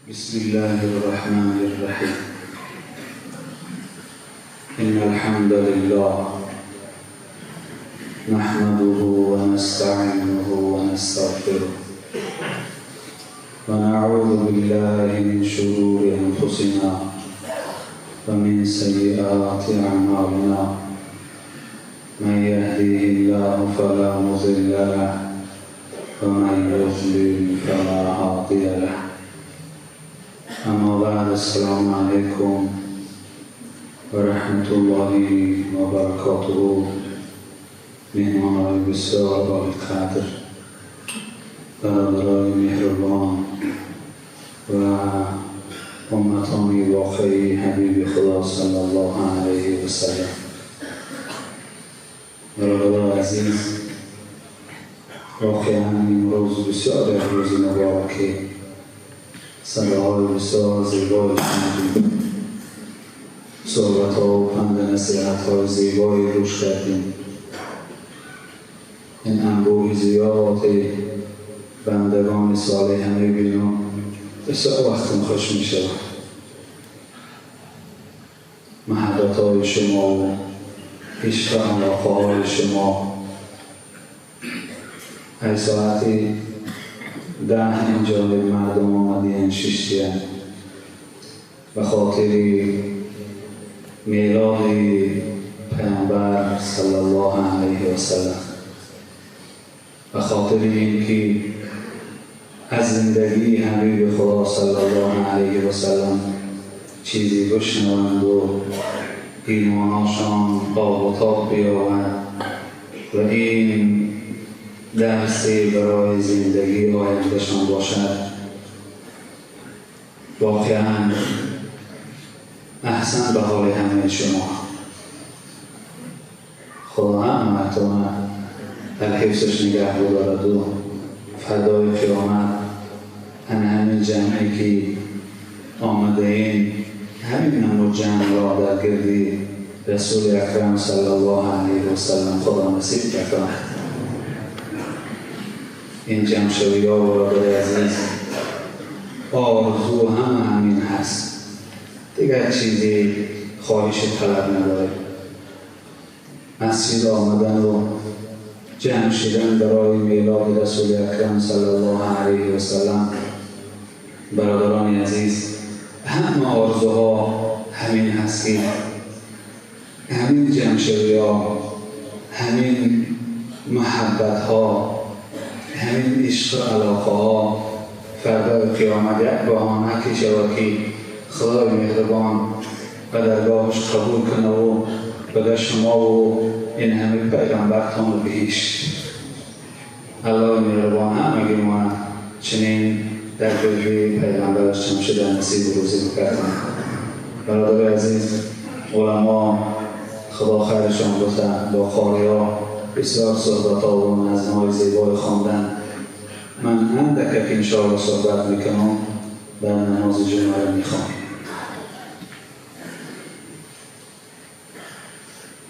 بسم الله الرحمن الرحيم. إن الحمد لله نحمده ونستعينه ونستغفره ونعوذ بالله من شرور أنفسنا ومن سيئات أعمالنا. من يهده الله فلا مضل له ومن يضلل فلا هادي له. أما بعد، السلام عليكم ورحمة الله وبركاته. مهمانای بسیار عالیقدر، برادرای مهربان و امتان واقعی حبیب خدا صلی الله علیه و سلم، برادران عزیز، واقعا امروز بسیار روز مبارکه، صداهای بسیار زیبایی شنیدیم، صحبت‌ها و پند نصیحت‌های زیبایی گوش کردیم. این انبوه زیاد بندگان صالح همه بینم بسیار وقتم خوش می شود. محبت های شما و عشق علاقه های شما. ای ساعتی 10 اینجا مردم آمدین شیشتین به خاطر میلاد پیامبر صلی الله علیه و سلم، به خاطر اینکه از زندگی حبیب خدا صلی الله علیه و سلم چیزی بشنوند و ایماناشان آب و تاب بیاورد و این درسی برای زندگی آیندهشان باشد. واقعا احسن به حال همه شما. خدا همه در حفظش نگه بدارد و فردای قیامت همین جمعی که آمده این همین نمو جمع را در گردی رسول اکرم صلی الله علیه و سلم خدا نصیب کند. این جمع شوی ها برادر عزیز، آرزو هم همین هست، دیگر چیزی خواهش طلب نداره. مسجد آمدن و جمع شدن برای میلاد رسول اکرم صلی الله علیه و سلم، برادران عزیز، همه آرزوها همین هست که همین جمع شوی ها، همین محبت ها، همین عشق و علاقه ها فردا قیامت یک بهانه که شود که خدای مهربان به درگاهش قبول کنه و بده شما و این همه پیغمبرتان بهشت. الله مهربان همگی ما چنین در گردی پیغمبرش جمع شده نصیب روزی بکردن. برادر عزیز، علما خدا خیرشان بده، با قاری ها بسیار صحبت ها و نظم های زیبای خواندن. من اندکه که انشاءالله صحبت میکنم بر نماز جمعه را میخوام.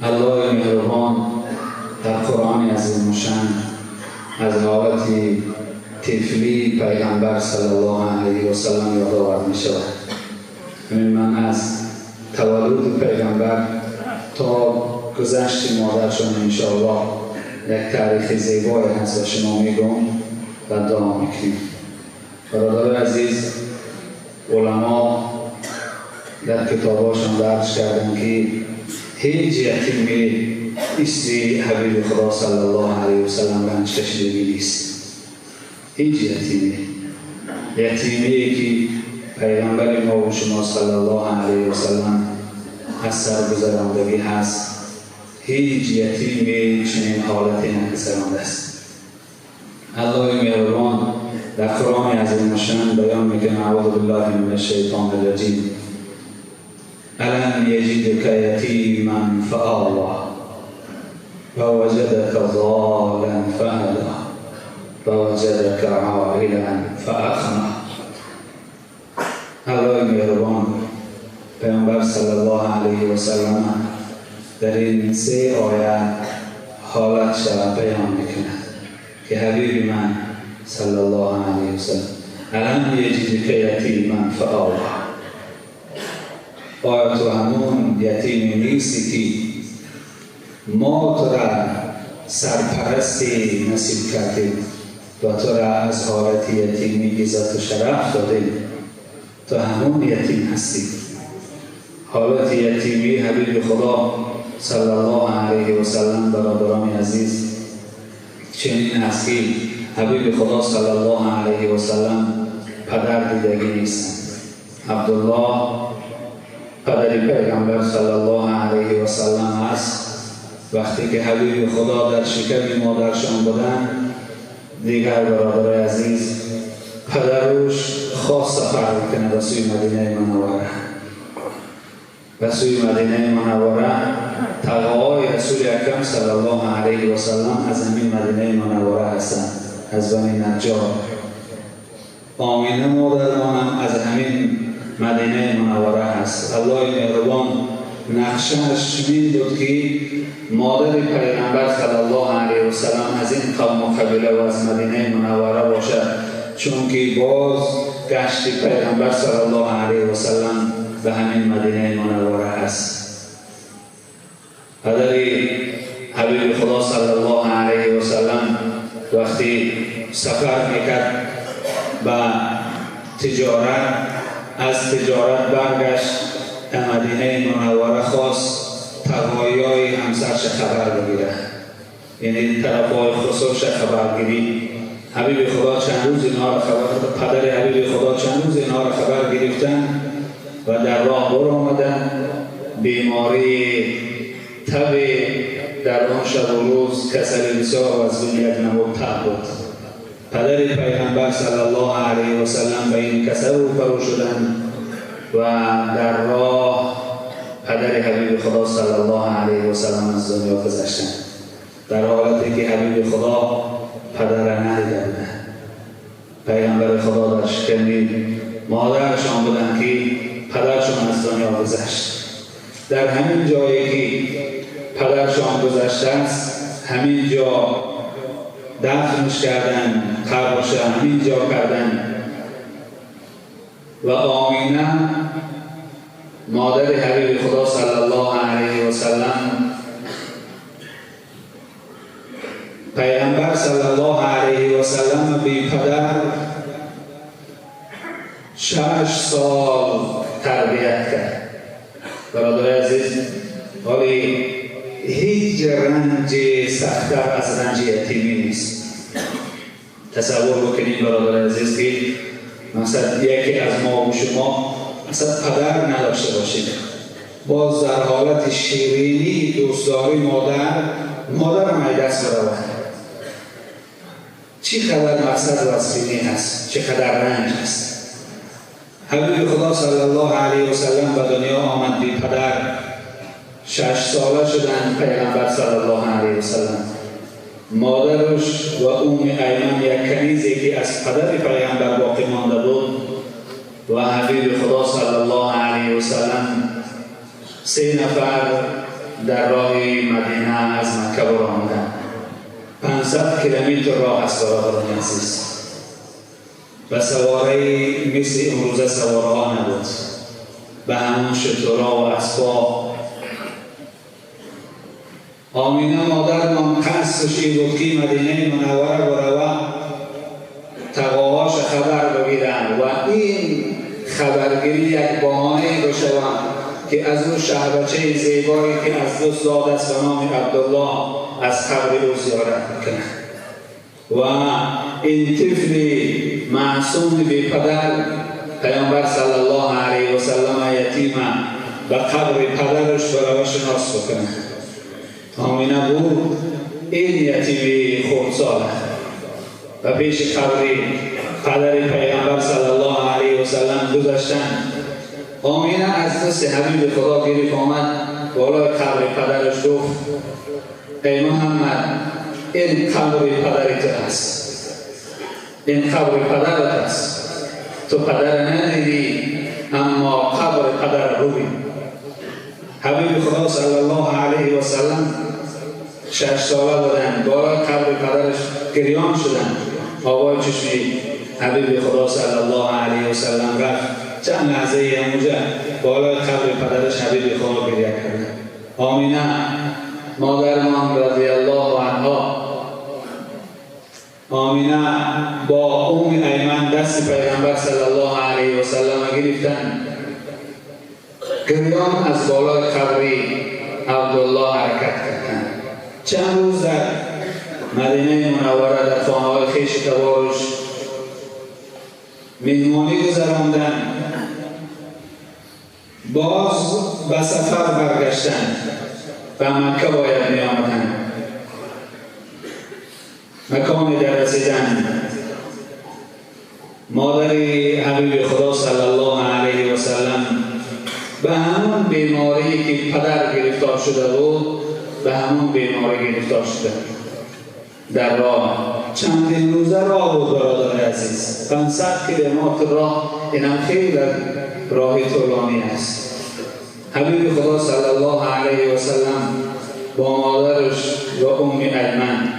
الله مهربان در قرآن عظیم الشان از حالت طفلی پیغمبر صلی الله علیه و سلم یادآور می شود. من از تولد پیغمبر تا گذشت مادرشان انشاءالله یک تاریخ زیبایی هست و شما میگم و دعا میکنیم. برادر عزیز، علما در کتاباشان درج کردن که هیچ یتیمی مثل حبیب خدا صلی الله علیه و سلم رنج کشیدگی نیست. هیچ یتیمی، یتیمی که پیغمبر ما و شما صلی الله علیه و سلم از سر گذراندگی هست، هیچ یتیمی چنین حالتی نگذرانده است. الله مهربان در قرآن عظیم الشان بیان میکنه: اعوذ بالله من الشیطان الرجیم، الم یجدک یتیما فآوی ووجدک ضالا فهدی ووجدک عائلا فاغنی. الله مهربان پیامبر صلی الله علیه و سلم در این سه آیه حالت شود بیان میکند که حبیب من صلی الله علیه و سلم الم یجدک یتیما فآوی. آیا تو همون یتیمی نیستی که ما تو را سرپرستی نصیب کردیم و تو را از حالت یتیمی عزت و شرف دادیم؟ تو همون یتیم هستی. حالت یتیمی حبیب خدا صلی الله علیه و سلم برادران عزیز چنین است که حبیب خدا صلی الله علیه و سلم پدر دیدگی نیستند. عبدالله پدر پیغمبر صلی الله علیه و سلم است. وقتی که حبیب خدا در شکم مادرشان بودند، دیگر برادر عزیز پدرش خواست سفر بکنه به سوی مدینه منوره. به سوی مدینه منوره تقوای رسول اکرم صلی الله علیه و سلم از همین مدینه منوره هستند، از بنی نجار. آمینه مادرمانم از همین مدینه منوره هست. الله مهربان نقشه‌اش چنین بود که مادر پیغمبر صلی الله علیه و سلم از این قوم و قبیله و از مدینه منوره باشد، چون که باز گشت پیغمبر صلی الله علیه و سلم به همین مدینه منوره است. پدر حبیب خدا صلی الله علیه و سلم وقتی سفر میکرد به تجارت، از تجارت برگشت در مدینه منوره، خواست تقویای همسرش خبر بگیره، یعنی طرفای خسرش خبرگیری. حبیب خدا چند روز اینها را خبر، پدر حبیب خدا چند روز اینها را خبر گرفتن و در راه بر آمدن. بیماری تب در آن شب و روز کسل بسیار و از یک نمود تب بود. پدر پیغمبر صلی الله علیه و سلم به این کسل روبرو شدند و در راه پدر حبیب خدا صلی الله علیه و سلم از دنیا گذشتند، در حالتی که حبیب خدا پدر ندیده بودند. پیغمبر خدا در شکم مادرشان بودند که پدرشان از دنیا گذشت. در همین جایی که پدرشان گذشته است، همین جا دفنش کردن، قبرش همین جا کردن. و آمینه مادر حبیب خدا صلی الله علیه و سلم پیغمبر صلی الله علیه و سلم بی پدر 6 سال تربیت کرد. برادر عزیز، ولی هیچ رنج سخت‌تر از رنج یتیمی نیست. تصور بکنید برادر عزیز که مثلا یکی از ما و شما مثلا پدر نداشته باشید، باز در حالت شیرینی دوستداری مادر، مادرم ای دست برود. چی قدر مقصد وزینی هست، چه قدر رنج هست. حبیب خدا صلی الله علیه و سلم به دنیا آمد بی پدر. 6 ساله شدن پیغمبر صلی الله علیه و سلم. مادرش و ام ایمن یک کنیزی که از پدر پیغمبر باقی مانده بود و حبیب خدا صلی الله علیه و سلم 3 نفر در راه مدینه از مکه برآمدند. 500 کیلومتر راه است برادران عزیز. و سواره مثل امروزه سواره ها نبود، به همون شترها و اسبا. آمینه مادرمان قصدش این بود که مدینه منوره بروه تقواهاش خبر بگیرن و این خبرگیری یک بهانه بشوند که از اون شهبچه زیبایی که از دست داد است به نام عبدالله از قبر او زیارت بکنه. و این طفل معصوم بی پدر پیامبر صلی الله علیه و سلم یتیم به قبر پدرش بروه شناس بکنه. آمینه بود این یتیمی خردساله و پیش قبر پدر پیامبر صلی الله علیه و سلم گذاشتن. آمینه از دست حبیب خدا گرفت آمد بالای قبر پدرش گفت ای محمد، این قبر پدر تو است، این قبر پدرت است. تو پدر ندیدی اما قبر پدر رو بین. حبیب خدا صلی الله علیه و سلم 6 ساله بودن، بالای قبر پدرش گریان شدن، آوای چشمی حبیب خدا صلی الله علیه و سلم رفت. چند لحظه اونجا بالای قبر پدرش حبیب خدا گریه کرد. آمینه مادرمان رضی الله عنها، آمینه با ام ایمن دست پیغمبر صلی الله علیه و سلم گرفتن، گریان از بالای قبر عبدالله حرکت کردند. چند روز در مدینه منوره در خانه‌های خویش تبارش مهمانی گذراندند، باز به سفر برگشتند و مکه باید می آمدند. مکان در رسیدن مادر حبیب خدا صلی الله علیه و سلم به همون بیماری که پدر گرفتار شده بود به همون بیماری گرفتار شده. در راه چندین روزه راه بود برادر عزیز، 500 کیلومتر راه، اینم خیلی راه طولانی است. حبیب خدا صلی الله علیه و سلم با مادرش و ام ایمن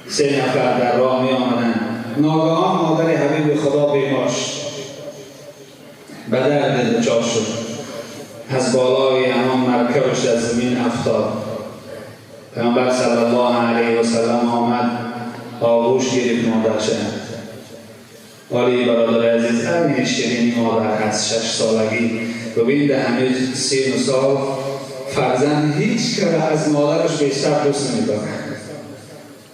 3 نفر در راه می آمدند. ناگهان مادر حبیب خدا بیمار شد، به درد دچار شد، از بالای همان مرکبش در زمین افتاد. پیامبر صلی الله علیه و سلم آمد، آغوش گرفت مادرش. ولی برادر عزیز، همین شیرینی مادر هست. 6 سالگی ببین، در همه 3 سال فرزند هیچ که از مادرش بیشتر دوست نمی‌دارد.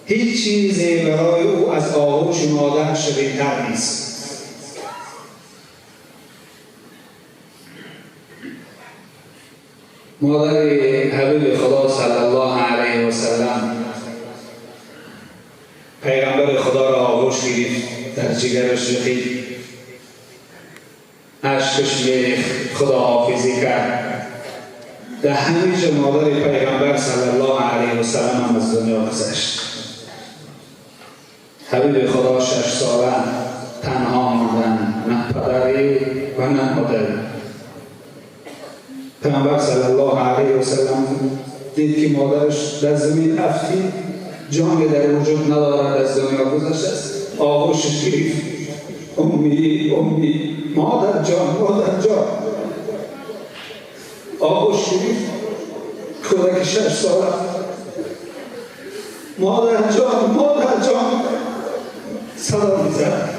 هیچ چیزی برای او از آغوش مادر شیرین‌تر نیست. مادر حبیب خدا صلی الله علیه و سلم پیغمبر خدا را آغوش گرفت، در جگرش رخید، اشکش می‌ریخت، خداحافظی کرد. در همینجا مادر پیغمبر صلی الله علیه و سلم هم از دنیا گذشت. حبیب خدا 6 ساله تنها ماندن، نه پدری و نه مادری. پیغمبر صلی الله علیه و سلم دید که مادرش در زمین افتید، جان در وجود ندارد، از دنیا گذشته است. آغوشش گرفت، امی امی، مادر جان، مادر جان. آغوش گرفت کودک 6 ساله، مادر جان، مادر جان صدا میزد.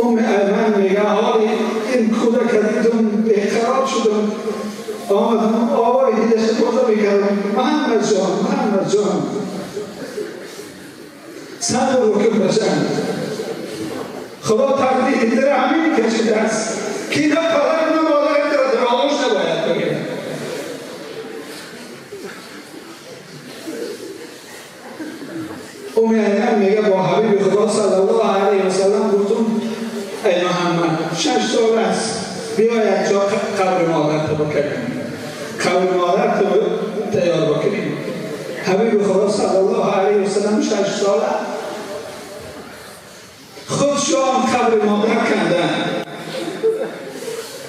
ام ایمن میگه حالی این کودک دیدم بیقرار شدم، آمدم آوای دیدش بالا میکردم، محمد جان، محمد جان، صبر بکن بچم، خدا تقدیر در همین کشیده است که نه پدر نه مادر در آغوش نباید بگیره. ام ایمن میگه با حبیب خدا صلی الله علیه و سلم گفتم ای محمد 6 سال است، بیا یک جا قبر مادر تو بکنیم، قبر مادر تو تیار بکنیم. حبیب خدا صلی الله علیه و سلم 6 ساله خودشان قبر مادر کندن.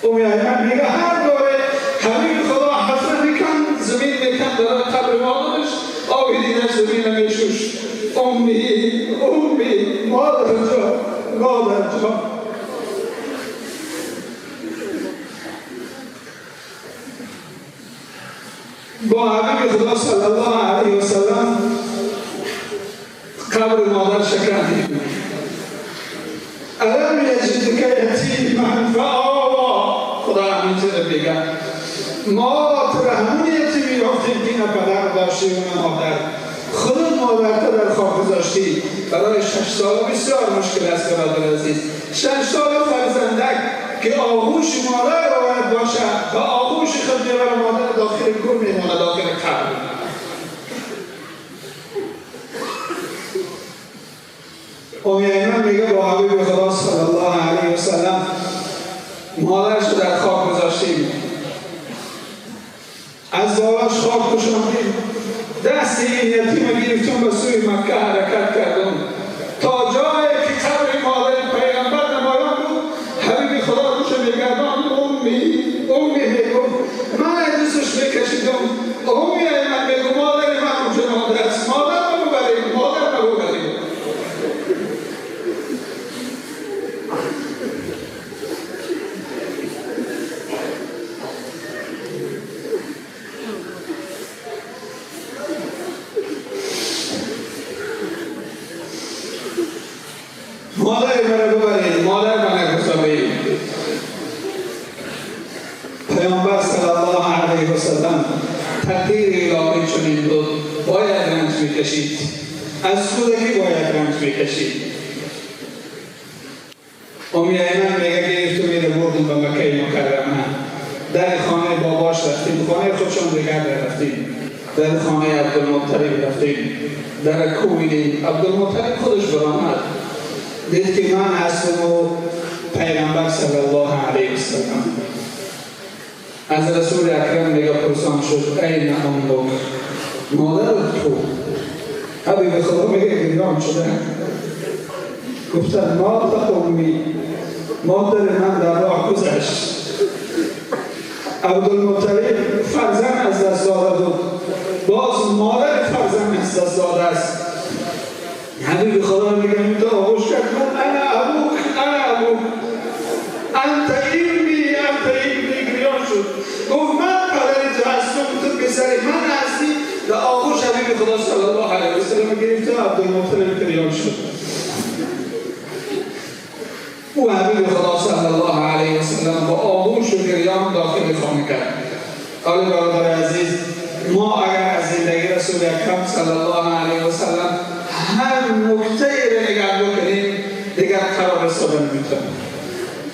ام ایمن میگه هر باره حبیب خدا حفره میکن، زمین میکن برای قبر مادرش، آب دیدش زمین میشوش. امی امی، مادر جان، مادر جان. با حبیب خدا صلی الله علیه و سلم قبر مادر شکندیم. الم یجدک یتیما فآوا، خدا همین چیز میگه، ما تو همون یتیمی یافتیم که نه پدر داشتی و نه مادر، خود مادر تو در خاک گذاشتی. برای 6 ساله بسیار مشکل است برادر عزیز. 6 ساله فرزندک که آغوش مادر باید باشد و آغوش خود میبره مادر داخل گور میمونه، داخل قبر. ام ایمن میگه با حبیب خدا صلی الله علیه و سلم مادرش رو در خاک گذاشتیم، از بالاش خاک پوشاندیم، دست این یتیم گرفتم به سوی مکه حرکت کردم تا جایی که قبر مادر پیغمبر نمایان بود. حبیب خدا روش میگردان، امی امی میگفت، من از دستش میکشیدم، امی ایمن میگو مادر من اونجا مادر است، مادر ما ببریم، مادر ما ببریم. مادر مرا ببرید، مادر من گذارید. پیامبر صلی الله علیه و سلم تقدیر الهی چنین بود، باید رنج میکشید، از کودکی باید رنج میکشید. ام ایمن میگه گرفتم میره بردم به مکه مکرمه، در خانه باباش رفتیم، خانه خودشان دیگر رفتیم، در خانه عبدالمطلب رفتیم، در کوبیدیم. عبدالمطلب خودش برآمد، دید که من هستم و پیغمبر صلی الله علیه و سلم. از رسول اکرم میگه پرسان شد این امک، مادر تو؟ حبیب خدا میگه گریان شده، گفتن مادر امی، مادر من در راه گذشت. عبدالمطلب فرزند از دست داده بود، باز مادر فرزند از دست داده است. حبیب خدا میگه تو آغوش کرد، من انا ابوک، انا ابوک، انت ابنی، انت ابنی. گریان شد، گفت من پدر تو هستم، تو پسر من هستی. در آغوش حبیب خدا صلی الله علیه و سلم گرفت و عبدالمطلب گریان شد. او حبیب خدا صلی الله علیه و سلم با آغوش و گریان داخل خانه کرد. آیا برادر عزیز، ما اگر از زندگی رسول اکرم صلی الله علیه و سلم هر نکته را نگاه بکنیم دیگر قرار رساده نمیتونیم.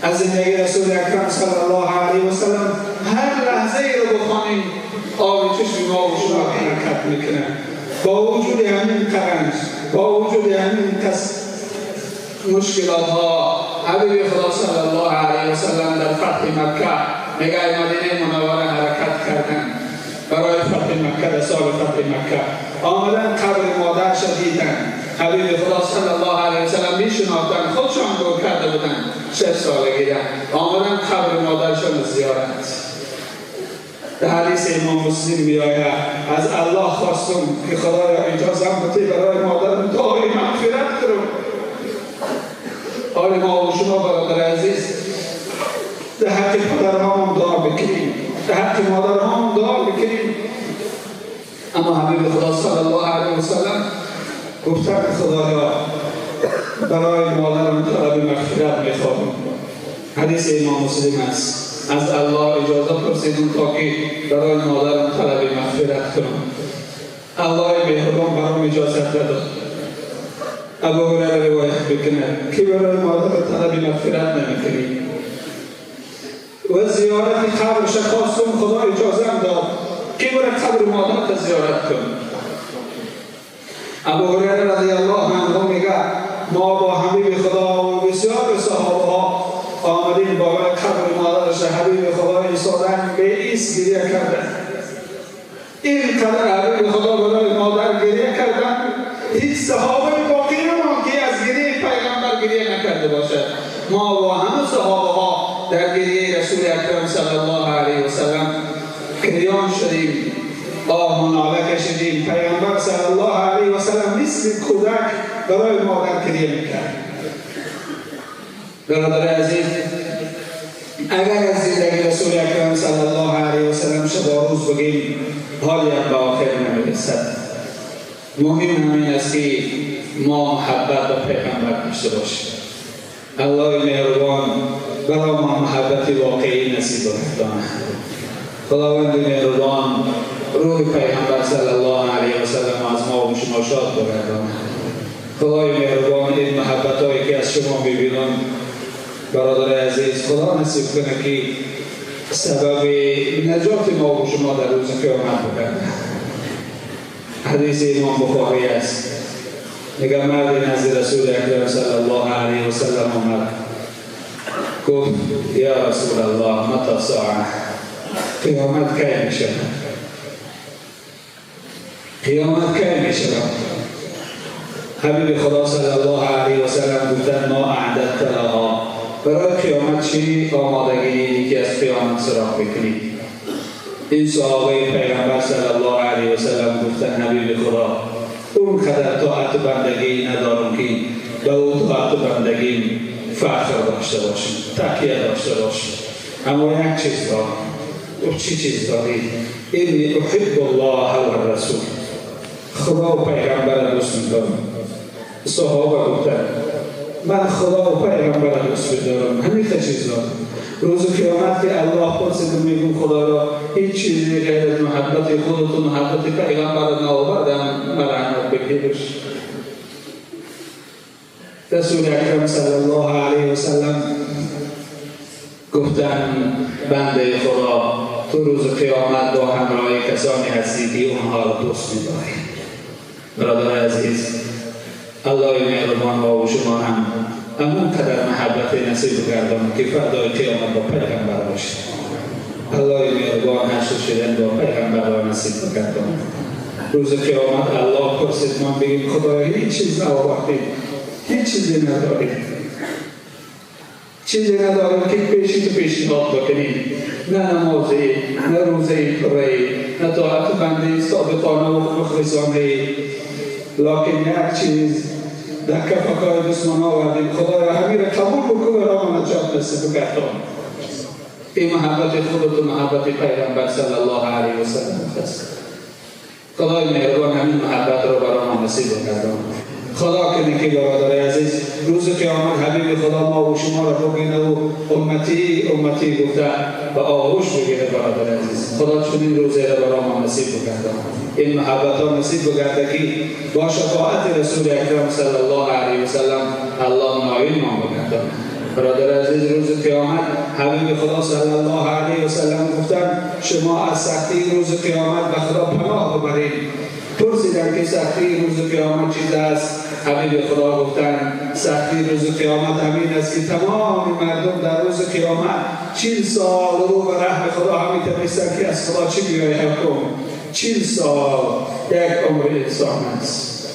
از زندگی رسول اکرم صلی الله علیه و سلم هر لحظه ای رو بخوانیم آب چشم ما و شما حرکت میکنه. با وجود همین قرنج، با وجود همین مشکلات ها، حبیب خدا صلی الله علیه و سلم در فتح مکه نگاه مدینه منوره حرکت کردن برای فتح مکه. در سال فتح مکه آمدن قبر مادرش دیدن. حبیب خدا صلی الله علیه و سلم میشناختن، خودشان گور کرده بودن 6 سالگی. آمدن قبر مادرشان زیارت. در حدیث امام مسلم میآید از الله خواستم که خدایا اجازه بده برای مادرم دعای مغفرت کنم. حال ما و شما برادر عزیز در حق پدرهامون دعا بکنیم، در حق مادرهامون دعا بکنیم. اما حبیب خدا صلی الله علیه و سلم گفتن خدایا برای مادرم طلب مغفرت میخواهم. حدیث امام مسلم است. از الله اجازه پرسیدم تا که برای مادرم طلب مغفرت کنم. الله مهربان برام اجازه داد. ابو هریره روایت میکنه که برای مادر طلب مغفرت نمیکنی و زیارت قبرش خواستم، خدا اجازه داد که برای قبر مادرت زیارت کن. ابو هریره رضی الله عنه میگه ما با حبیب خدا و بسیار صحابه ها آمدیم بالای قبر مادرش. حبیب خدا ایستادن به ایست گریه کردن. اینقدر حبیب خدا برای مادر گریه کردن، هیچ صحابه باقی نماند که از گریه پیغمبر گریه نکرده باشد. ما با همه صحابه ها در گریه رسول اکرم صلی الله علیه و سلم گریان شدیم، آه و ناله کشیدیم. پیغمبر صلی الله علیه و سلم مثل کودک برای مادر گریه میکرد. برادر عزیز، اگر از زندگی رسول اکرم صلی الله علیه و سلم شب و روز بگیم حالی هم به آخر نمیرسد. مهم همین است که ما محبت به پیغمبر داشته باشیم. الله مهربان برای ما محبت واقعی نصیب بگردانه. خداوند مهربان روح پیغمبر صلی الله علیه و سلم از ما و شما شاد بگردانه. خدای مهربان این محبت هایی که از شما میبینم برادر عزیز، خدا نصیب کنه که سبب نجات ما و شما در روز قیامت بگردانه. حدیث امام بخاری است. میگه مرد نزد رسول اکرم صلی الله علیه و سلم آمد، گفت یا رسول الله متى ساعه، قیامت کی میشود؟ قیامت کی میشود؟ حبیب خدا صلی الله علیه و سلم گفتن ما اعددت لها، برای قیامت چی آمادگی که از قیامت سراغ بکنید؟ این صحابه پیغمبر صلی الله علیه و سلم گفتن حبیب خدا اون قدر طاعت بندگی ندارم که به او طاعت بندگی فخر داشته باشیم، تکیه داشته باشیم، اما یک چیز دارم. او چی چیز داری؟ اینی احب الله و رسول، خدا و پیغمبر دوست می‌دارم. صحابه گفتن من خدا و پیغمبر دوست می‌دارم. همین چیزا روز قیامت که الله پرسید میگم خدا را هیچ چیزی غیر از محبت خودت و محبت پیغمبر نآوردم، مرحمت بگیرش. رسول اکرم صلی الله علیه و سلم گفتن بنده خدا تو روز قیامت با همراه کسانی هستی که اونها را دوست می‌داری. برادر عزیز، الله مهربان و شما هم همون قدر محبت نصیب کردم که فردای قیامت با پیغمبر باشید. الله مهربان حشر شدن با پیغمبر را نصیب کردم. روز قیامت الله پرسید من بگیم خدایا هیچ چیز نآوردیم، هیچ چیزی نداریم، چیزی نداریم که پیشی تو پیشنهاد بکنیم، نه نمازی، نه روزه پره، نه طاعت بنده صادقانه و مخلصانه، لکن یک چیز در کفکای دشمن آوردیم، خدایا همین را قبول بکن و را نجات نصیب بگردان. این محبت خودت و محبت پیغمبر صلی الله علیه و سلم است. خدای مهربان همین محبت را برای ما نصیب بگردان. خدا کنه که برادر عزیز روز قیامت حبیب خدا ما و شما را ببینه و امتی امتی گفته و آغوش بگیره. برادر عزیز، خدا چنین روزی را برای ما نصیب بگردان، این محبت ها نصیب بگرده که با شفاعت رسول اکرم صلی الله علیه و سلم الله نایل ما بگردان. برادر عزیز، روز قیامت حبیب خدا صلی الله علیه و سلم گفتن شما از سختی روز قیامت به خدا پناه ببرید. پرسیدن که سختی روز قیامت چیز است؟ حبیب خدا گفتن سختی روز قیامت همین است که تمام مردم در روز قیامت 40 سال رو به رحم خدا همین تمیستن که از خدا چی بیای حکم. 40 سال یک عمر انسان است،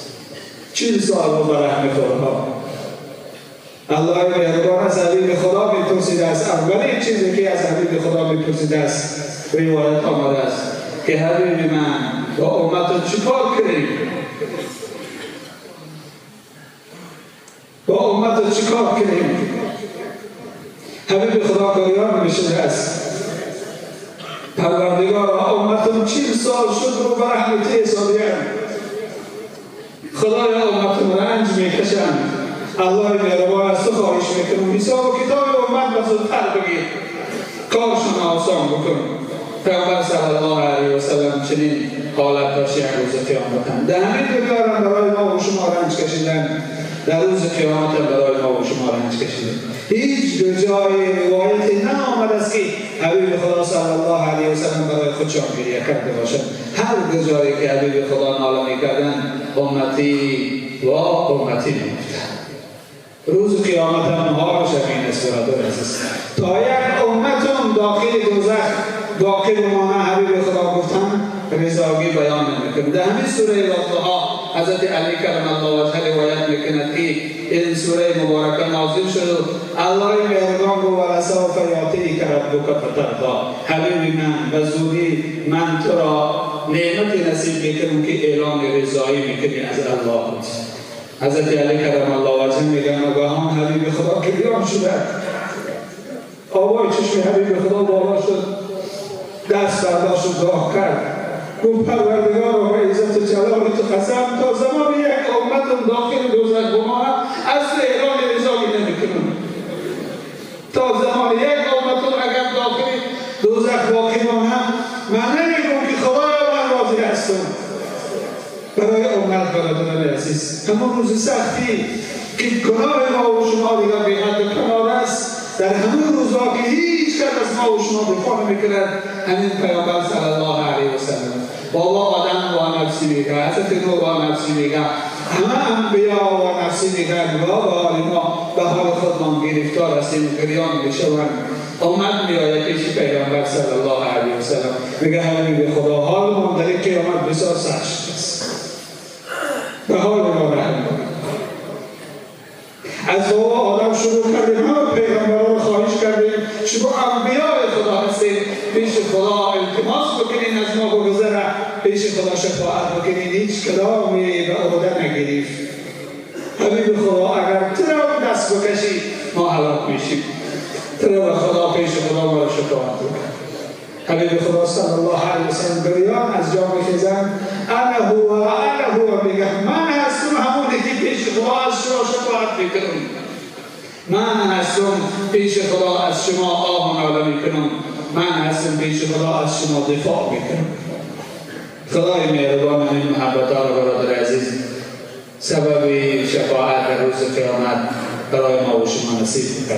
40 سال رو به رحم خدا. الله مهربان از حبیب خدا میپرسید است. اولین چیزی که از حبیب خدا میپرسید است، روایت آمده است که حبیب من با امت چیکار کنیم؟ با امت چیکار کنیم؟ حبیب خدا گریان میشده است. پروردگار امتم 40 سال شد رو به رحمت حسابیم. خدایا امتم رنج میکشن. الله مهربان از تو خواهش میکنم حساب و کتاب امت را زودتر بگیر، کارشون آسان بکن. پیامبر صلی الله علیه و سلم چنین حالت داشت یک روز قیامت هم در همین دنیا برای ما و شما رنج کشیدن، در روز قیامت هم برای ما و شما رنج کشیدن. هیچ جای روایتی نآمده است که حبیب خدا صلی الله علیه و سلم برای خودشان گریه کرده باشد. هر جایی که حبیب خدا ناله میکردن امتی و امتی میگفتند. روز قیامت هم حالش همین است برادر عزیز. تا یک امتون داخل دوزخ باقی بمانه، حبیب خدا گفتن رضاگی بیان نمیکنه. در همین سوره واقعه حضرت علی کرم الله وجهه روایت میکند که این سوره مبارکه نازل شد. الله مهربان گفت ولسوف یعطیک ربک فترضی. حبیب من به زودی من تو را نعمت نصیب میکنم که اعلان رضایی میکنی از الله. حضرت علی کرم الله وجهه میگن ناگهان حبیب خدا گریان شده، آوای چشم حبیب خدا بالا شد، دست برداشت و دعا کرد. گفت پروردگار و عزت و جلال تو قسم تا زمان یک امتم داخل دوزخ بماند از اعلان رضایی نمیکنم. تا زمان یک امتم اگر داخل دوزخ باقی مانم من نمیگم که خدایا من راضی هستم. برای امت برادران عزیز، همون روز سختی که گناه ما و شما دیگر بی حد و کنار است، در همون روزها که هیچ کس از ما و شما دفاع نمیکند، همین پیامبر صلی الله علیه و سلم بابا آدم و نفسی میگه، حضرت نوح و نفسی میگه، همه انبیا و نفسی میگن و حال ما به حال خودمان گرفتار هستیم و گریان میشوند. امت میآید پیش پیامبر صلی الله علیه و سلم میگه حبیب خدا حال ما در قیامت بسیار سخت است، به حال ما رحم کن. از بابا آدم شروع کردیم، همه پیغمبران رو خواهش کردیم، شما انبیاء خدا هستید، پیش خدا التماس بکنین از ما بگذره، پیش خدا شفاعت بکنین. هیچ کلامی به عهده نگرفت. حبیب خدا اگر تو را دست بکشی ما هلاک میشیم، تو را به خدا پیش خدا ما را شفاعت بکن. حبیب خدا صلی الله علیه و سلم گریان از جا میخیزن، انا هو انا هو، میگه من هستم همونی که پیش خدا از شما شفاعت میکنم. Ман ҳастам пеши Худо аз шумо оҳу нола мекунам, ман ҳастам пеши Худо аз шумо дифоъ мекунам. Худои меҳрубон ин муҳаббатҳоро, бародари азиз, сабаби шафоат дар рӯзи қиёмат барои мо ва шумо насиб кард.